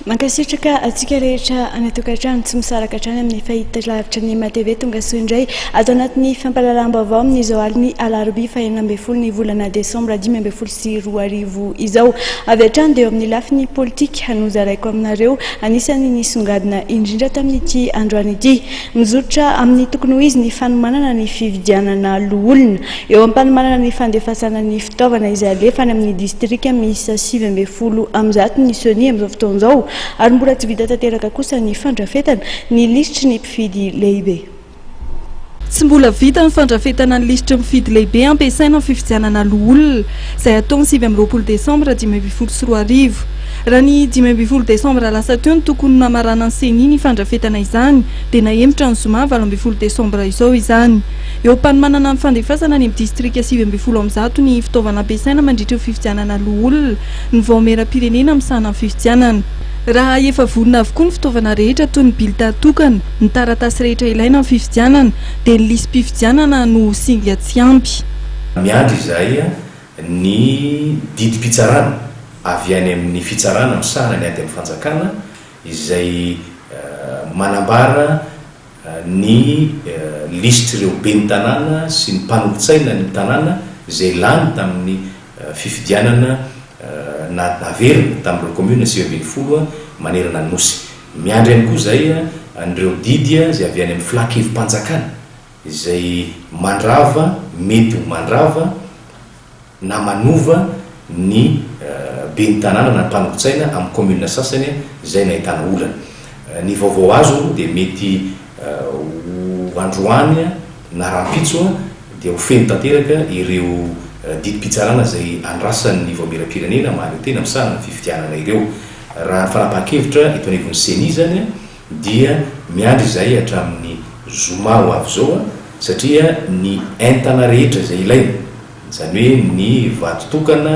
Mankasitraka antsika rehetra any an-tokantrano tsy misaraka hatrany amin'ny fahitalavitra ny MATV. Tonga soa indray ato anatin'ny fampahalalam-baovao amin'izao alin'ny alarobia faha-16 ny volana desambra 2015 izao. Avy hatrany dia eo amin'ny lafiny politika no zaraiko aminareo anisan'ny nisongadina indrindra tamin'ity androany ity. Mizotra amin'ny tokony ho izy ny fanomanana ny fividianana loholona. Eo am-panomanana ny fandefasana ny fitaovana izay alefa any amin'ny distrika miisa 119 ny Ceni amin'izao fotoana izao ary mbola tsy vita tanteraka kosa ny fandrafetana ny lisitry ny mpifidy lehibe. Tsy mbola vita ny fandrafetana ny lisitry ny mpifidy lehibe ampiasaina amin'ny fifidianana loholona, izay hatao ny 29 desambra 2015. Raha ny 15 desambra lasa teo no tokony ho namaranan'ny Ceni ny fandrafetana izany, dia nahemotra ny zoma 18 desambra izao izany. Eo am-panomanana ny fandefasana any amin'ny distrika 119 ny fitaovana ampiasaina mandritra io fifidianana loholona ny vaomieram-pirenena misahana ny fifidianana. Raha efa vonona avokoa ny fitaovana rehetra toy ny bilta tokana, ny taratasy rehetra ilaina amin'ny fifidianana, dia ny lisi-pifidianana no singa tsy ampy. Miandry izahay ny didim-pitsarana avy any amin'ny fitsarana misahana ny ady amin'ny fanjakana izay manambara ny lisitr'ireo ben'ny tanàna sy ny mpanolotsaina ny tanàna izay lany tamin'ny fifidianana naverina tamin'ireo kaominina 19 manerana ny Nosy. Miandry ihany koa izahay an'ireo didy izay avy any amin'ny filan-kevi-panjakana izay mandrava, mety ho mandrava, na manova ny ben'ny tanàna na mpanolotsaina amin'ny kaominina sasany izay nahitana olana. Ny vaovao azo aloha dia mety ho androany na rahampitso dia ho feno tanteraka ireo didim-pitsarana izay andrasan'ny Vaomieram-pirenena mahaleo tena misahana ny fifidianana ireo. Raha ny fanapahan-kevitra eto anivon'ny Ceni izany dia miandry izahay hatramin'ny zoma ho avy izao satria ny entana rehetra izay ilaina, Izany hoe ny vato tokana,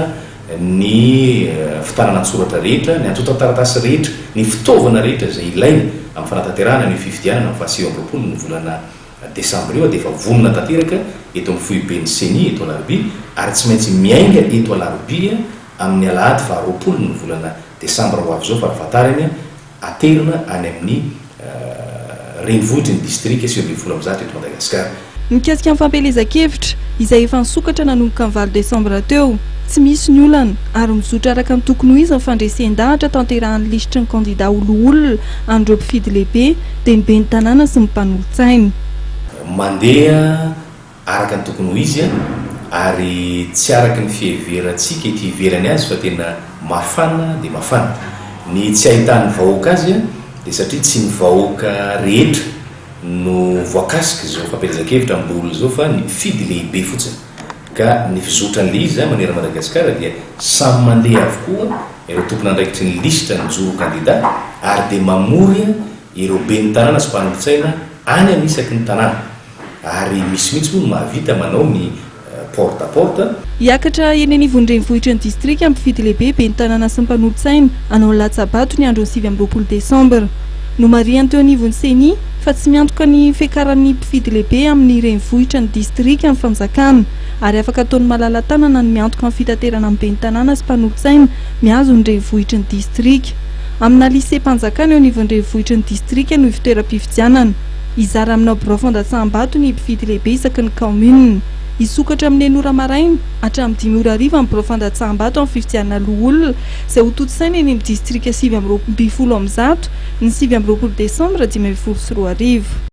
ny fitanana an-tsoratra rehetra, ny antontan-taratasy rehetra, ny fitaovana rehetra izay ilaina amin'ny fanatanterahana an'io fifidianana amin'ny faha 29 ny volana desambra io dia efa vonona tanteraka eto amin'ny foiben'ny Ceni eto Alarobia ary tsy maintsy miainga eto Alarobia amin'ny alahady faha 20 ny volana desambra ho avy izao farafahatarany aterina any amin'ny renivohitry ny distrika 119 eto Madagasikara. Mikasika ny fampielezan-kevitra, izay efa nisokatra nanomboka ny valo desambra teo, tsy misy ny olana, ary mizotra araka ny tokony ho izy ny fandresen-dahatra tanterahan'ny lisitry ny kandida ho loholona an'ireo mpifidy lehibe, dia ny ben'ny tanàna sy ny mpanolotsaina. Mandeha araka ny tokony ho izy ary tsy araka ny fiheverantsika ety ivelany azy fa tena mafana dia mafana. Ny tsy ahitan'ny vahoaka azy dia satria tsy ny vahoaka rehetra no voakasik'izao fampielezan-kevitra amin'ny loholona izao fa ny mpifidy lehibe fotsiny. Ka ny fizotran'ilay izy manerana Madagasikara dia samy mandeha avokoa ireo tompon'andraikitry ny lisitra nijoro ho kandida ary dia mamory ireo ben'ny tanàna sy mpanolotsaina any amin'ny isaky ny tanàna. Ary misy mihitsy moa no mahavita manao ny porte à porte. Hiakatra eny anivon'ny renivohitry ny distrika ny mpifidy lehibe, ben'ny tanàna sy ny mpanolotsaina, hanao ny latsa-bato ny andron'ny 29 desambra. Nomarihany teo anivon'ny Ceni fa tsy miantoka ny fiakaran'ny mpifidy lehibe amin'ny renivohitra ny distrika ny fanjakana ary afaka ataon'ny malala-tanana ny miantoka ny fitaterana ny ben'ny tanàna sy mpanolotsaina mihazo ny renivohitry ny distrika. Amina liseam-panjakana eo anivon'ny renivohitry ny distrika no ivon-toeram-pifidianana. Hizara aminao birao fandatsaham-bato ny mpifidy lehibe isaky ny kaominina. Hisokatra amin'ny enina ora maraina hatramin'ny dimy ora hariva ny birao fandatsaham-bato amin'ny fifidianana loholona izay hotontosaina eny amin'ny distrika 119 ny 29 desambra 2015.